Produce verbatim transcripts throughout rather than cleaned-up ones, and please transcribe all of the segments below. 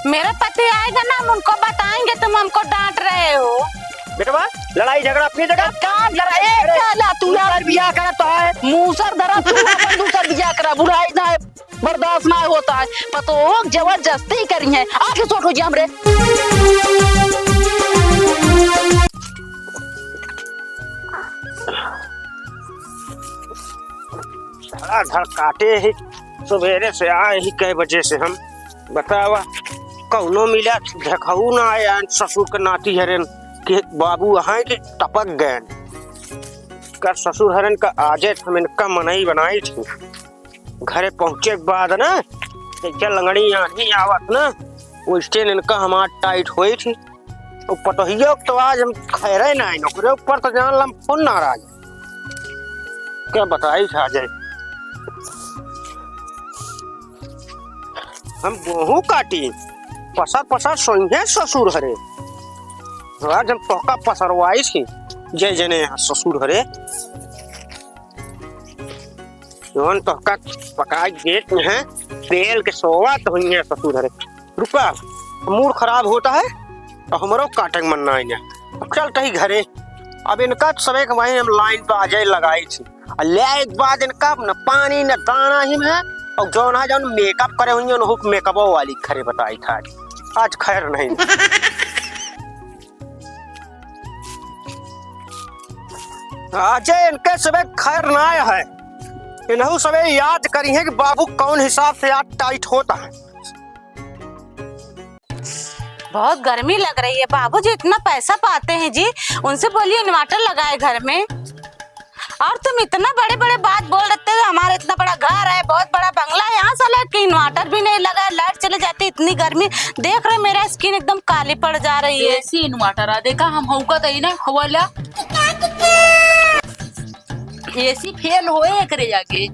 मेरा पति आएगा ना, हम उनको बताएंगे तुम हमको डांट रहे हो। बेटवा, लड़ाई झगड़ा फिर जगह। एक काम करा, एक अरे, क्या ला तू यार? दूसर बियाह करत है। मूसर धरा तू, अपन दूसर बियाह करा, बुढ़ाई ना है, बर्दाश्त ना होता है। पतोह जबरदस्ती करी है, आके सोट हो जी हमरे। धड़ाधड़ काटे ही, सुबेरे से आए ही कै बजे से हम, बतावा, कौनो मिला देखऊ ना आए, आन ससुर के नाती हरेन कि बाबू अहाँ के टपक गए। कर ससुर हरेन का आजे हम इनका मनई बनाई थी। घरे पहुँचे के बाद ना, जैसे लंगड़ी आनी आवत ना, वैसे इनका हमार टाइट होई थी। उ पतोहियो के तो आज हम खैरे नाहीं, ओकरे ऊपर तो जान लम फुल नाराज। क्या बताई था अजय, हम गोहूँ काटी, पसर पसर सोइहे ससुर हरे। आज हम तोहका पसरवाई थी, जय जने यहाँ ससुर हरे। जौन तोहका पकाई देत हैं, पेल के सोवा तो हुई है ससुर हरे। रुका, मूड खराब होता है, तो हमरो काटे के मन ना आइया। अब चल तही घरे। अब इनका सबे के वहीं हम लाइन पे आ जाए लगाई थी। और ले एक बाद इनका न पानी न दाना ही में, और जौन है जौन मेकअप करे हुई, उनको मेकअपो वाली घरे बताई था आज। आज खैर नहीं। आजे इनके सबे खैर ना है। इन्हू सबे याद करी है कि बाबू कौन हिसाब से आज टाइट होता है। बहुत गर्मी लग रही है। बाबूजी इतना पैसा पाते हैं जी, उनसे बोलिए इन्वर्टर लगाए घर में। और तुम इतना बड़े बड़े बात बोल रहे थे, हमारा इतना बड़ा घर है, बहुत बड़ा बंगला है, यहाँ साला कि इन्वर्टर भी नहीं लगा है, लाइट चले जाती, इतनी गर्मी। देख रहे, मेरा स्किन एकदम काली पड़ जा रही है। एसी इन्वर्टर आ, देखा हम हौका तई ना हवा ला। एसी फेल होए एकरे जाके।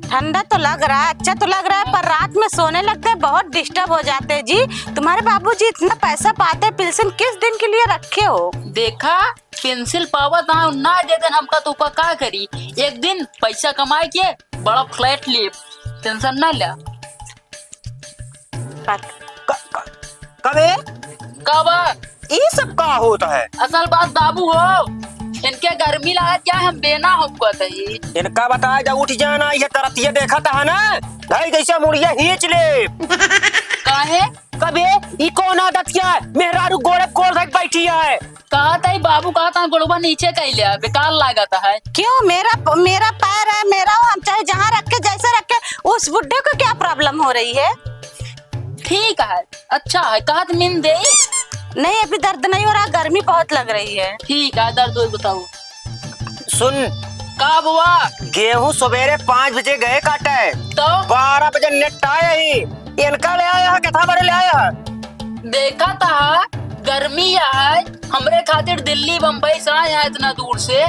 ठंडा तो लग रहा है, अच्छा तो लग रहा है, पर रात में सोने लगते हैं, बहुत डिस्टर्ब हो जाते हैं जी। तुम्हारे बाबूजी इतना पैसा पाते हैं, पेंशन किस दिन के लिए रखे हो? देखा, पेंशन पावत है ना, दे देन हमका तो का करी। एक दिन पैसा कमाए के बड़ा फ्लैट ले, टेंशन ना ले। क-, क-, कबे? का बा? ई सब का होत है? असल बात बाबू हो, इनके गर्मी लागत क्या, हम बेना हो कहत हई। इनका बताए जा, उठ जाना, ये तरतिया देखत है ना, धई जैसे मुड़िया खींच ले। काहे? कबे, ई कौन आदत क्या है? मेहरारू गोड़े गोड़ धक बैठी है। कहत हई बाबू, कहत हई गोड़वा नीचे कइ ले, बेकार लागत है। क्यों? मेरा, मेरा पैर है, मेरा, हम चाहे जहाँ रखे, जैसे रखे, उस बुड्ढे को क्या प्रॉब्लम हो रही है? ठीक है, अच्छा है, कहत मिन दे। नहीं, अभी दर्द नहीं हो रहा, गर्मी बहुत लग रही है। ठीक है, दर्द हो बताओ। सुन। का बुआ? गेहूं सबेरे पाँच बजे गए काटे, तो? बारह बजे नेट आए ही। इनका ले आया है, कितना बड़े ले आया है? देखा था, गर्मी है, हमरे खातिर दिल्ली बम्बई से आए हैं इतना दूर से,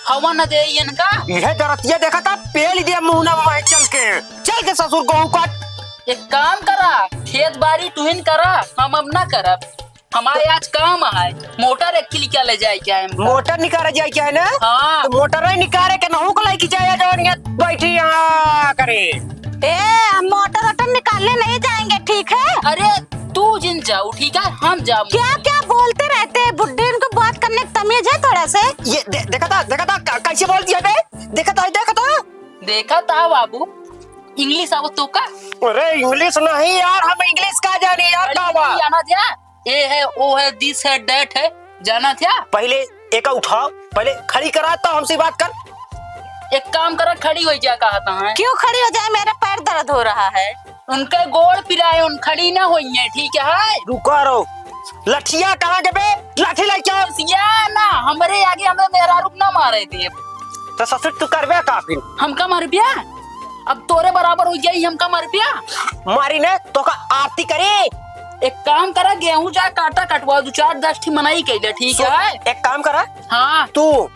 हवा न दे इनका। यह दरतिया देखा था, पेल दिया मुंह ना वहीं चल के, चल के ससुर गेहूं काट। एक काम करा, खेत बारी तुहिन करा, हम अब ना करब। हमारे आज काम है, मोटर एक निकाले जाए क्या है हमका? मोटर निकाले जाए क्या है ना? हाँ। तो मोटर ही निकाले के नहु को लेके जाए, जौन यहाँ बैठी यहाँ करे। ए, हम मोटर वोटर निकालने नहीं जाएंगे, ठीक है? अरे, तू जिन जाओ, ठीक है? हम जाओ। क्या, क्या बोलते रहते हैं बुड्ढे, इनको बात करने की तमीज है थोड़ा से? ये दे-, देखा था, देखा था, क-, कैसे बोल दिया बे? देखा था, देखा था। देखा था बाबू, इंग्लिश आवत तो का? अरे, इंग्लिश नहीं यार, हम इंग्लिश का जानी यार, अरे, का बा? हिंदी आना जा। ए है, ओ है, this है, that है, जाना था? पहले एका उठाओ, पहले खड़ी करा, तब हमसे बात कर। एक काम करा, खड़ी हो जा, कहता है। क्यों खड़ी हो जाए? मेरा पैर दर्द हो रहा है। उनके गोड़ पिराए, उन खड़ी ना होई है, ठीक है? रुका रहो, लठिया कहाँ के बे? लाठी लेके आओ। या ना, हमरे आगे हमरे मेहरारू के ना मारे दे। तो ससुर तू करबे का फिर? हमका मारबिया? अब तोरे बराबर हो जाई, हमका मारबिया? मारी ने, तोका आरती करे। एक काम करा, गेहूं जा काटा कटवा, दो चार दस ठी मनई कइले, ठीक सुन, है? एक काम करा। हाँ। तू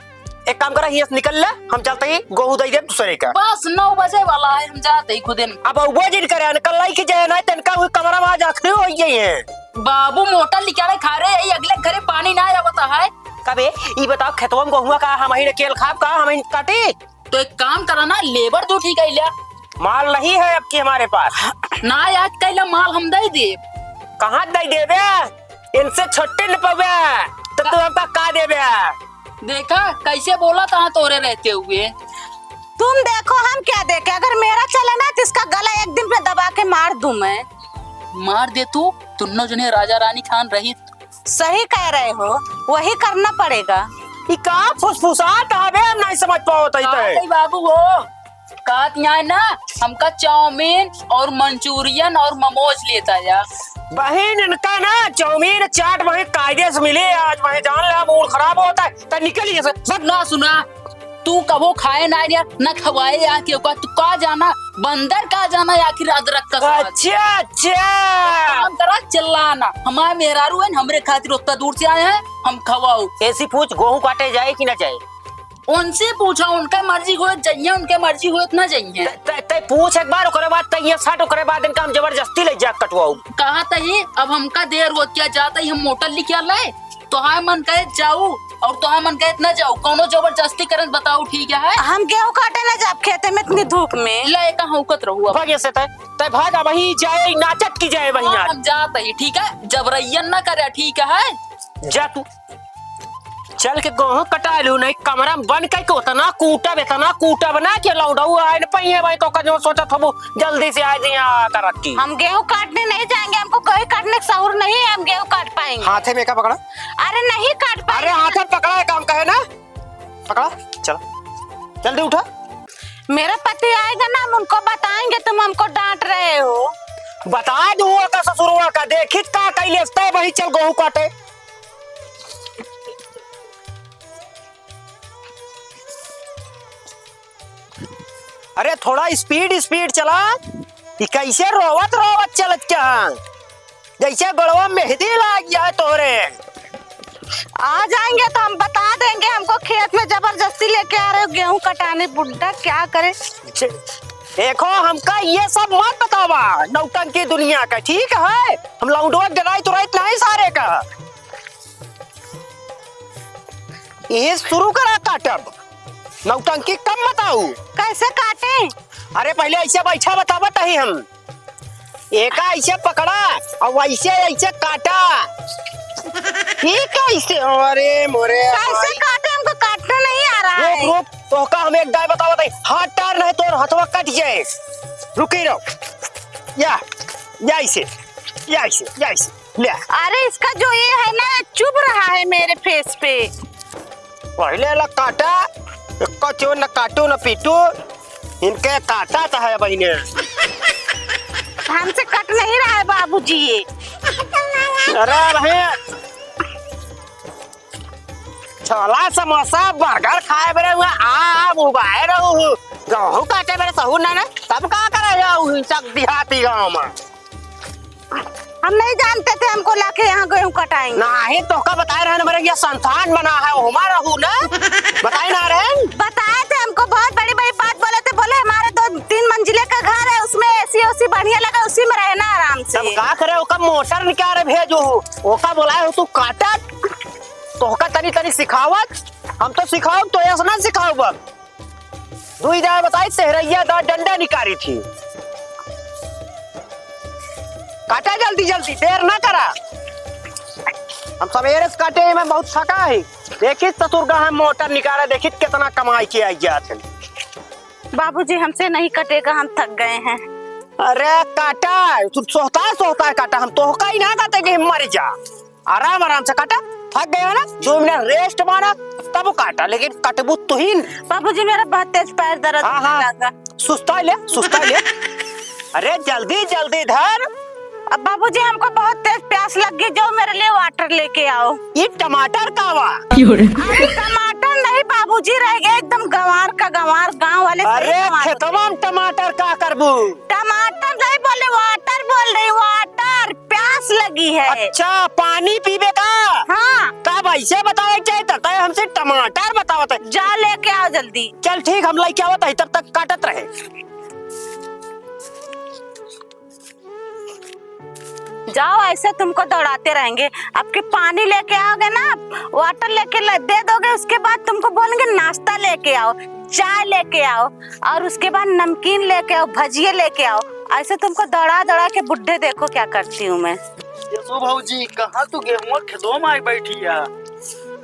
एक काम करा, हियां से निकल ले, हम चलते ही गेहूं दे दे दूसरे का। बस नौ बजे वाला है, हम जाते ही खुदे। अब वो जिन करे, निकल लाई कि जाए ना, तनका हुई कमरा में आज आखिरी हो गई है। बाबू मोटर निकाले खा रहे, यही अगले घरे पानी ना आवता है। कबे, ई बताओ, खेतवा में गेहुआ का हम ही ने केल खाब का, हम ही काटी? तो एक काम करा ना, लेबर दो ठीक है लिया। माल नहीं है अब की हमारे पास। ना, आज कइला माल हम दइ देब। कहाँ दइ देबे? इनसे छुट्टी न पउबे, तो तू हमका का देबे? देखा, कइसे बोलत ह तोरे रहते हुए। तुम देखो, हम क्या देखे? अगर मेरा चले ना, तो इसका गला एक दिन पे दबा के मार दूं मैं। मार दे तू, तुन्नो जने राजा रानी खान रही। सही कह रहे हो, वही करना पड़ेगा। ई का फुसफुसात हवे, हम नहीं समझ पावत हई का तै। कही बाबू हो, कहत यहाँ ना, हमका चाउमीन और मंचूरियन और मोमोज लेता जा। बहिन, इनका ना चाउमीन चाट वहीं कायदे से मिले, आज वहीं जान ले, मूड खराब होता है, तो निकल यहाँ से, सब। ना सुना, तू कबो खाए ना रे, ना खवाए यहाँ के, ओका तू का जाना, बंदर का जाना आखिर अदरक का स्वाद। अच्छा, अच्छा। काम करा, चिल्लाना, हमारे मेहरारू हैं, हमरे खातिर उतना दूर से आए हैं, हम खवाओ। ऐसी पूछ, गेहूं काटे जाए कि ना जाए? उनसे पूछा, उनका मर्जी होत जइहें, उनके मर्जी होत ना जइहें। त-, त-, तै पूछ एक बार, ओकरे बाद तै यहाँ सट, ओकरे बाद इनका हम जबरदस्ती ले जा कटवाऊ। कहा तही, अब हमका देर होत क्या, जाता ही हम मोटर लेके आ लाए, तोहार मन कहे जाऊ और तोहार मन कहे ना जाऊ, कौनो जबरदस्ती करन बताऊ, ठीक है? हम गेहूं काटे ना जाब खेते में इतनी धूप में। ले का हौकत रहू अब। भाग यहाँ से तै, तै भाग, अब वहीं जाए, नाचत की जाए वहीं हाँ, आज। हम जाता ही, ठीक है? जबरैयन ना करे, ठीक है? जा तू। चल के गेहूं कटा लू, नहीं कमरा में बंद करके उतना कूटब, इतना कूटब ना कि लौंडऊ आए न पहिए भाई, तो का जो सोचत हबू, जल्दी से आ जी यहाँ आकर रखी। हम गेहूं काटने नहीं जाएंगे, हमको गेहूं काटने का सहूर नहीं है, हम गेहूं काट पाएंगे। हाथे में का पकड़ा? अरे नहीं काट पाएंगे। अरे हाथे में पकड़ा है, काम कहे ना, पकड़ा, चल, जल्दी उठा। मेरा पति आएगा ना, हम उनको बताएंगे तुम हमको डांट रहे हो। बता दू ओका ससुरवा का, देखित का कैले, तै वही चल गेहूं काटे। अरे थोड़ा speed, speed चला। ई कैसे रोवत रोवत चलत क्या? जैसे गोड़वा मेहंदी लाग जाए तोरे। आ जाएंगे तो हम बता देंगे, हमको खेत में जबरदस्ती लेके आ रहे हो गेहूं कटाने, बुड्ढा क्या करे। छे, देखो हमका ये सब मत बतावा, नौटंकी दुनिया का, ठीक है? हम लौंडवा डराइत उराइत नहीं सारे का। ये शुरू करा काटब, नौटंकी कम बताऊ। कैसे काटे? अरे पहले ऐसे बैठा बतावत ही हम। एका ऐसे पकड़ा और वैसे ऐसे काटा। ठीक है, ऐसे, अरे मोरे कैसे भाई। काटे? हमको काटना नहीं आ रहा रुक, है। रुक, तोहका हम एक दाय बतावत है। हाथ टार नहीं तोर हथवा कट जाए। रुकी रहो। या, या ऐसे, या ऐसे, या ऐसे। ले। अरे इसका जो ये है ना, चुभ रहा है मेरे face पे। पहले ला काटा, इक्को चो न काटू न पीटू, इनके काटा तो है बहिने। हमसे कट नहीं रहा है बाबूजी ये। अरे भाई, छोला समोसा बर्गर खाए बरे हुआ, आ, आ, उबाए रहू, गेहूं काटे बरे सहू ना, ना, तब का करे जाऊ, सब देहाती गाँव में। हम नहीं जानते थे, हमको लाके यहाँ गेहूं कटाएंगे। नहीं, तोहका बताए रहे ना, मेरे ये संतान बना है, वो हमारा हूँ ना। बताए ना रहे। बताए थे, हमको बहुत बड़ी-बड़ी बात बोले थे, बोले, "हमारे दो, तीन मंजिले का घर है, उसमें एसी ओसी बढ़िया लगा, उसी में रहना आराम से।" तब का करे, ओका मोटर निकाले भेजो हो, ओका बोलाए हो तू काटत, तोहका तनी तनी सिखावत, हम तो सिखाओ, तो ऐसा ना सिखाओ बस। दुई दाय बताई, सेहरैया दाय डंडा निकारी थी। काटा जल्दी जल्दी, देर ना करा। हम सवेरे से काटे में बहुत थका है। देखित ससुर का हम मोटर निकाला, देखित कितना कमाई के आई जात है। बाबूजी, हमसे नहीं कटेगा, हम थक गए हैं। अरे काटा, तू सोहता सोहता काटा, हम तोहका ही ना कहते कि हम मर जा। आराम आराम से काटा, थक गया ना, दो मिनट rest मारा, तब काटा, लेकिन कटबू तुहिन। बाबूजी, मेरा बहुत तेज पैर दर्द हाँ, होने हाँ। लगा। सुस्ता ले, सुस्ता ले। अरे जल्दी जल्दी धर। अब बाबूजी, हमको बहुत तेज प्यास लग गई, जाओ मेरे लिए water लेके आओ। ये टमाटर का वा? क्यों रे? अरे टमाटर नहीं बाबूजी, रह गए एकदम गंवार का गंवार, गांव वाले सही अरे गंवार होते खेतवा हैं। में टमाटर का करबू? टमाटर नहीं बोले, water बोल रही, water। प्यास लगी है। अच्छा, पानी पीबे का? हाँ। तब ऐसे बतावे के चाही, तब तय हमसे टमाटर बतावत है। जा लेके आओ जल्दी। चल ठीक, हम लेके आवत है, तब तक काटत रहे। जाओ, ऐसे तुमको दौड़ाते रहेंगे। अब के पानी लेके आओगे ना, water लेके ले, दे दोगे, उसके बाद तुमको बोलेंगे नाश्ता लेके आओ। चाय लेके आओ और उसके बाद नमकीन लेके आओ, भजिए लेके आओ। ऐसे तुमको दौड़ा दौड़ा के बुढ़े देखो क्या करती हूँ मैं। यशो भौजी, कहाँ तू गेहुआ खेतवा में आई बैठी है?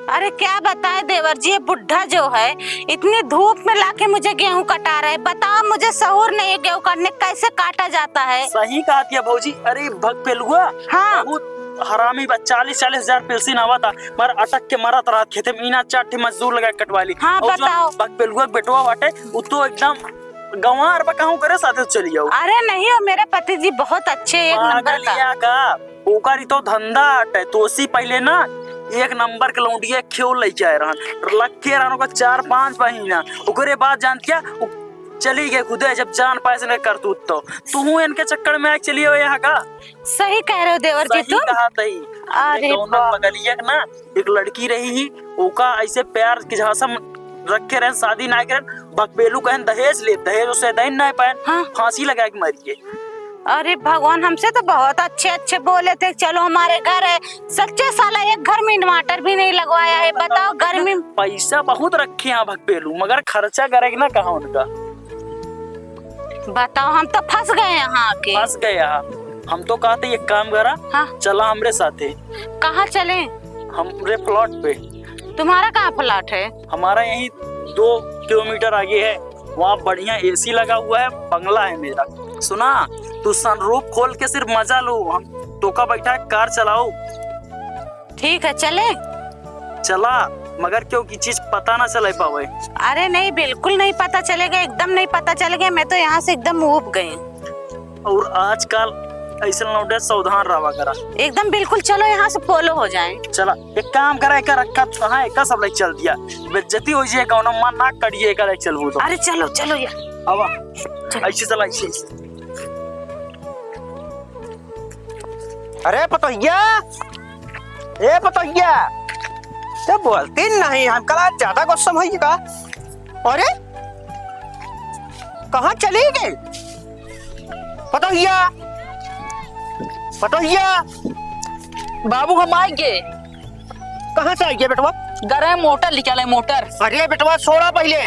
अरे क्या बताए देवर जी, ये बुढ़ा जो है इतनी धूप में लाके मुझे गेहूं कटा रहा है। बताओ, मुझे सहूर नहीं है, गेहूं काटने कैसे काटा जाता है। सही कहत है भौजी। अरे भगपेलुआ, हाँ। बहुत हरामी बा। चालीस चालीस हजार पेंशन आवा था, मगर अटक के मरत रहत खेते में। इना चार ठे मजदूर लगा के कटवा ली। हाँ, और जो बताओ। भगपेलुआ के बेटवा बाटे, उ तो एकदम गंवार बा, कहूँ करे साथे चली जाओ। अरे नहीं हो, मेरे पति जी बहुत अच्छे, एक नंबर का। पागलिया का, ओकर ई तो धंधा हटे। तोसी पहले ना एक नंबर के लौंडिया खेल लेके आए रहन, रखे रहन ओकर चार पांच महीना। ओकरे बाद जानतिया उ चली गए खुदे, जब जान पाए से करतूत तो। तू इनके चक्कर में आके चली हो यहाँ का। सही कह रहे हो देवर जी सही तुम। कहा तही। अरे कौनो बाप। बगलिया के ना एक लड़की रही ही, ओका ऐसे प्यार के झांसा में रखे रहन, शादी ना करन। बकबेलू कहन दहेज ले, दहेज उसे दे ना पाए। हाँ। फांसी लगा के मर गए। अरे भगवान, हमसे तो बहुत अच्छे अच्छे बोले थे, चलो हमारे घर है। सच्चे साला एक घर में inverter भी नहीं लगवाया है, बताओ गर्मी में। पैसा बहुत रखे हैं भकबेलू, मगर खर्चा करे ना कहा उनका। बताओ, हम तो फंस गए यहाँ आके। फंस गए यहाँ। हम तो कहते एक काम करा, हाँ। चला हमरे साथे। कहाँ चले? हमरे plot पे। तुम्हारा कहाँ plot है? हमारा यहीं दो किलोमीटर आगे है, वहाँ बढ़िया AC लगा हुआ है, बंगला है मेरा। सुना, तू sunroof खोल के सिर्फ मजा लो, हम तोका बैठा है, कार चलाओ। ठीक है, चले? चला, मगर क्यों की चीज पता ना चले पावे। अरे नहीं, बिल्कुल नहीं पता चलेगा, एकदम नहीं पता चलेगा। मैं तो यहाँ से एकदम ऊब गई। और आजकल ऐसे लौंडे सावधान रहा करा। एकदम बिल्कुल, चलो यहाँ से follow हो जाए। चला, एक काम करा, एका रखा तो कहाँ, एका सब लेके चल दिया, बेइज्जती हो जाए, कौनो मन ना करिए, एका लेके चलबू तो। अरे चलो, चलो यार। आवा, चलो। ऐसे चला, ऐसे। अरे पतोहिया, ए पतोहिया, ते बोलती नहीं, हमका लगा ज्यादा गुस्सा भई का। अरे कहाँ चली गई पतोहिया? पतोहिया, बाबू हम आइ गए। कहाँ से आइ गए बेटवा? गरम मोटर निकाले, मोटर। अरे बेटवा छोड़ा पहिले।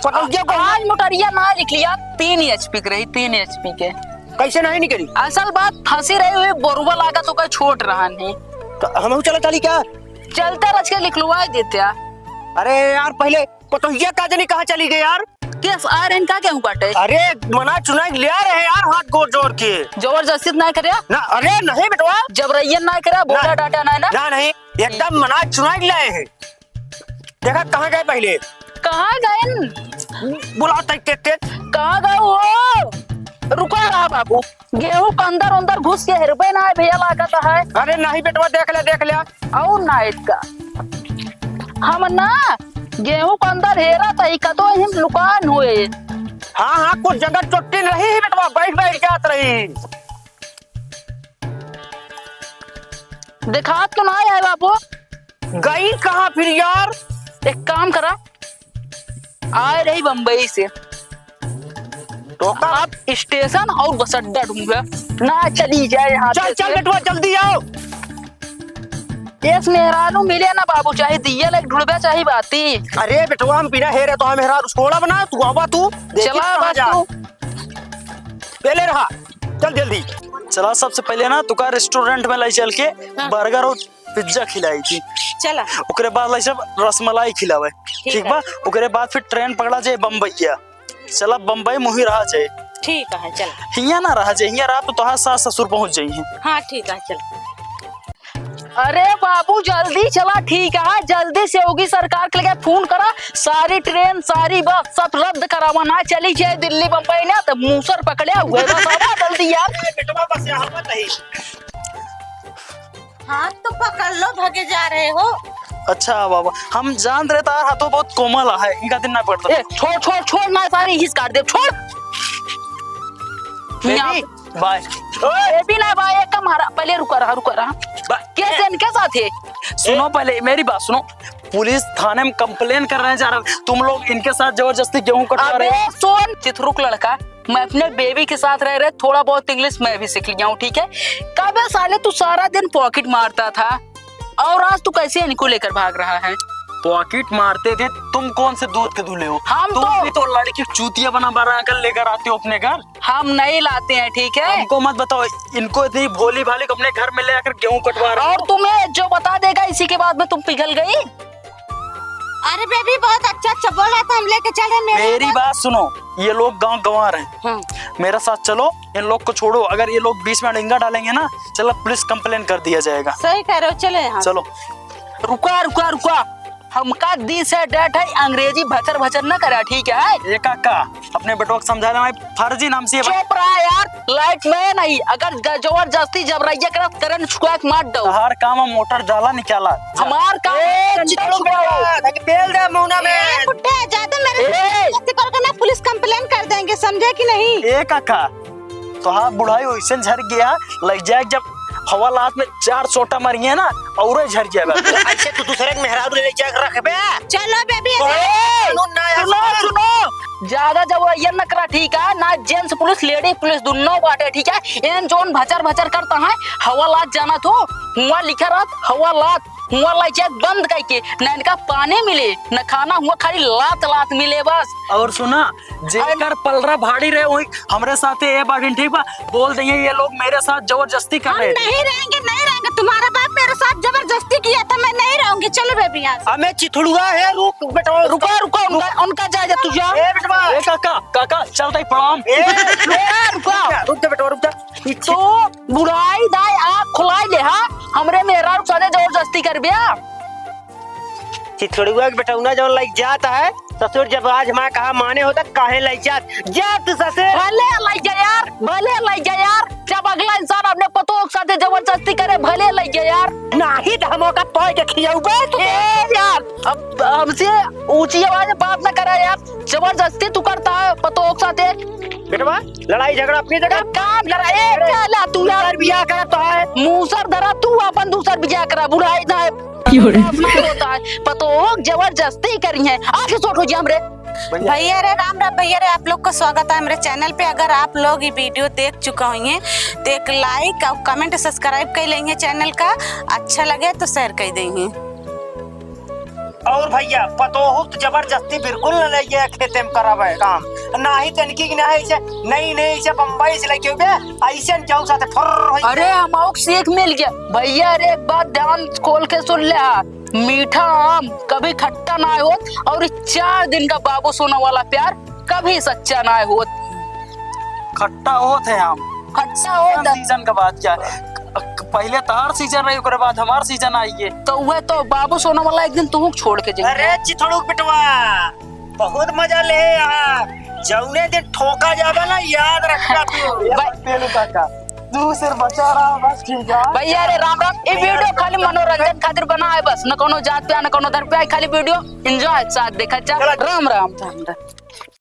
पतोहिया को आज मोटरिया ना निकलिया, तीन HP के रही, तीन HP के। कैसे नहीं निकली? असल बात फंसी रही हुई बोरुआ लागत ओकर छोट रहन है। तो हमहू चला चली क्या? चलता रच के निकलवा देते। अरे यार पहिले पतोहिया का जनी कहाँ चली गई यार? केस आ रहे हैं, का केहू बाटे? अरे मना चुनाई ले आ रहे हैं यार, हाथ गोड़ जोड़ के। जबरदस्ती ना करे? ना, अरे नहीं बेटवा। जबरैयन ना करे, बोला ना। डाटा ना, ना? ना, नहीं, एकदम मना चुनाई लाए हैं। देखा कहाँ गए पहिले? कहाँ गए? बुला तक के, के। कहाँ गए हो? रुका रहा बाबू, गेहूं के अंदर अंदर घुस के हेरबे ना है भैया, लागत है। अरे नहीं बेटवा, देख ले, देख ले। और ना इसका। हम ना गेहूं के अंदर हेरा था, ई कतो हम लुकान हुए। हाँ, हाँ, कुछ जगह चोट्टी रही ही बेटवा, बैठ, बैठ जात रही। देखात तो ना है बाबू। गई कहाँ फिर यार? एक काम करा, आए रही बम्बई से। तो का? आप स्टेशन और बस अड्डा ढूंढा ना, चली जाए यहाँ चल, से। चल बेटवा, जल्दी आओ। इस मेहरारू मिले ना बाबू, चाहे दिया लाइक ढूंढबे, चाहे बाती। अरे बेटवा, हम बिना हेरे तो हम मेहरारू छोड़ा बना, तू आवा तू, देखी चला कहाँ बस जा। तू। पहले रहा, चल जल्दी। चला, सबसे पहले ना तुका रेस्टोरेंट में लाई चल के हाँ। बर्गर और पिज्जा खिलाई थी। चला। ओकरे बाद लाई सब रसमलाई खिलावे। ठीक ठीक है। बा? ओकरे बाद फिर ट्रेन पकड़ा जाए बम्बईया। चला बम्बई मुही रहा जाए। ठीक है, चला। हियाँ ना रहा जाए, हियाँ रहा तो तोहार सास ससुर पहुँच जाइहैं। हाँ, ठीक है, चला। अरे बाबू, जल्दी चला, ठीक है, जल्दी से योगी सरकार के लगे फोन करा, सारी ट्रेन, सारी बस सब रद्द करावा, ना चली जाए दिल्ली बम्बई ना, तो मूसर पकड़े हुए बस, आवा जल्दी यार। ए, बेटवा, बस यहाँ मत रही। हाथ तो पकड़ लो, भगे जा रहे हो। अच्छा बाबा, हम जान रहे तार हाथों बहुत कोमल है, इनका दिन ना पकड़ दो। ए, छोड़, छोड़, छोड़, ना सारी हिस काट दे, छोड़। बेबी, यहाँ बाय। बेबी ना बाय, एक का मारा, पहले रुका रहा, रुका रहा। बा- कैसे इनके साथ है? सुनो पहले, मेरी बात सुनो। पुलिस थाने में कंप्लेन कर रहे हैं, जा रहे हैं। तुम लोग इनके साथ जबरदस्ती गेहूं कटवा रहे हो। अबे सुन, चिथरुक लड़का, मैं अपने बेबी के साथ रह रहे, थोड़ा बहुत इंग्लिश मैं भी सीख लिया हूँ, ठीक है? कबे साले तू सारा दिन पॉकेट मारता था और आज तू कैसे इनको लेकर भाग रहा है? पॉकेट मारते थे, तुम कौन से दूध के धुले हो? हम तुम तो भी तो लड़की चूतिया बना बना कर लेकर आते हो अपने घर। हम नहीं लाते हैं, ठीक है? हमको मत बताओ, इनको इतनी भोली भाली को अपने घर में ले आकर गेहूं कटवा रहे हो। और तुम्हें जो बता देगा, इसी के बाद में तुम पिघल गई। अरे बेबी, बहुत अच्छा अच्छा बोल रहा था, हम लेके चल रहे हैं मेरे मेरी साथ। बात सुनो, ये लोग गांव गंवार हैं। हाँ। मेरे साथ चलो, इन लोग को छोड़ो। अगर ये लोग बीच में अड़िंगा डालेंगे ना, चलो पुलिस कंप्लेन कर दिया जाएगा। सही कह रहे हो, चले यहाँ से। चलो। रुका, रुका, रुका। हमका दिस है, डेट है, अंग्रेजी भचर भचर न करा, ठीक है? ए काका, अपने बेटवा के समझा देना, फर्जी नाम से ये चुप रहा यार, लाइट में नहीं। अगर ग-, जबरदस्ती जबरैया करा, करंट छुआ के मार दो। हमार काम है मोटर जाला निकाला। हमार काम ए, है डंडा चित्तू छुआ। बेटा, ताकि बेल दे मुंह में। ए, बुड्ढे, ज्यादा मेरे से ए। जबरदस्ती करोगे ना, पुलिस कंप्लेन कर देंगे, समझे कि नहीं? ए काका, तोहार बुढ़ाई वैसे झर गया, लग जाए जब हवा लात में चार सोटा मारिए ना, और झर जाएगा। ऐसे तू दूसरे के मेहरारू ले जाके रख बे। चलो बेबी, ओए, कानून ना है सुनो, सुनो। ज्यादा जबरैया न करा, ठीक है ना? जेंट्स पुलिस, लेडीज पुलिस दुन्नो बाटे, ठीक है? एन जोन भचर भचर करता है, हवा लात जाना तो, हुआ लिखा रहत हवा लात, हुआ लात बंद करके, न इनका पानी मिले, न खाना, हुआ खाली लात लात मिले बस। और सुना, जेकर पलरा भारी रहे, वही हमरे साथे ए बाटिन, ठीक बा? बोल देंगे, ये लोग मेरे साथ जबरदस्ती कर हम रहे थे। नहीं रहेंगे, नहीं रहेंगे। तुम्हारा बाप मेरे साथ जबरदस्ती किया था, मैं नहीं रहूंगी। चलो बेबी, यहाँ से। अबे चिथड़ुआ है, रुक बेटा, रुका, रुका, उनका, उनका जाए जा, तू जा। ए बेटवा। ए काका, काका, चलता ही प्रणाम। ए, ए, रुका। रुक जा बेटवा, रुक जा। तो बुढ़ाई दाई आँख खुलाई ले, हाँ? हमरे मेहरारू साथे जबरदस्ती करबे? चिथड़ुआ के बेटौना जौन लइक जात है ससुर, जब आज हमार कहा माने होता, काहे लइक जात? जा तू ससुर। भले लइक जा यार, भले लइक जा यार। जब अगला इंसान अपने पतोह के साथे जबरदस्ती करे, भले लइक जा यार। नाही त हम ओका तोय के खियौबे तू। ए यार, अब हमसे ऊंची आवाज में बात ना करा यार। जबरदस्ती तू करता है पतोह के साथे। बेटवा, लड़ाई झगड़ा अपनी जगह। एक काम करा, ए, अरे, क्या ला तू यार? दूसर बियाह करत है। मूसर धरा तू अपन दूसर बियाह करा, बुढ़ाई ना है। क्यों रे? नहीं होता है, पतोह जबरदस्ती करी है, आके सोट हो जी हमरे। भैया रे, राम राम भैया रे, आप लोग को स्वागत है हमरे चैनल पे। अगर आप लोग ये वीडियो देख चुका होइहैं, तो एक लाइक और कमेंट, सब्सक्राइब कर लेइहैं चैनल का, अच्छा लगे तो शेयर कर देइहैं। और भैया, पतोहू त जबरदस्ती बिल्कुल न लइके खेते में करावे काम। नाही तनकी की नाही ऐसे, नहीं, नहीं, ऐसे बम्बई से लइके बे, ऐसे न जाऊ साथे फुर्र होई। अरे, हम आउक सीख मिल गया। भैया, अरे, एक बात ध्यान खोल के सुन ले, हाँ। मीठा आम कभी खट्टा ना होत, और ई चार दिन का बाबू सोना वाला प्यार कभी सच्चा ना होत। खट्टा होत है आम। खट्टा होत है। सीजन का बात क्या है? पहले तहार सीजन रही, ओकरे बाद हमार सीजन आई है। तो वह तो बाबू सोना वाला एक दिन तू छोड़ के जाइए। अरे चिथड़ू बेटवा, बहुत मजा ले यहाँ। जौने दिन ठोका जाबा ना, याद रखा तू। भाई, पेलू काका, तू सिर्फ बचा रहा, बस ठीक है। भैया रे राम राम, ये वीडियो खाली मनोरंजन खातिर बना है बस, न कोनो जात पे, न कोनो धर्म पे, खाली वीडियो एंजॉय साथ देखा जा। चलो। राम राम, राम राम।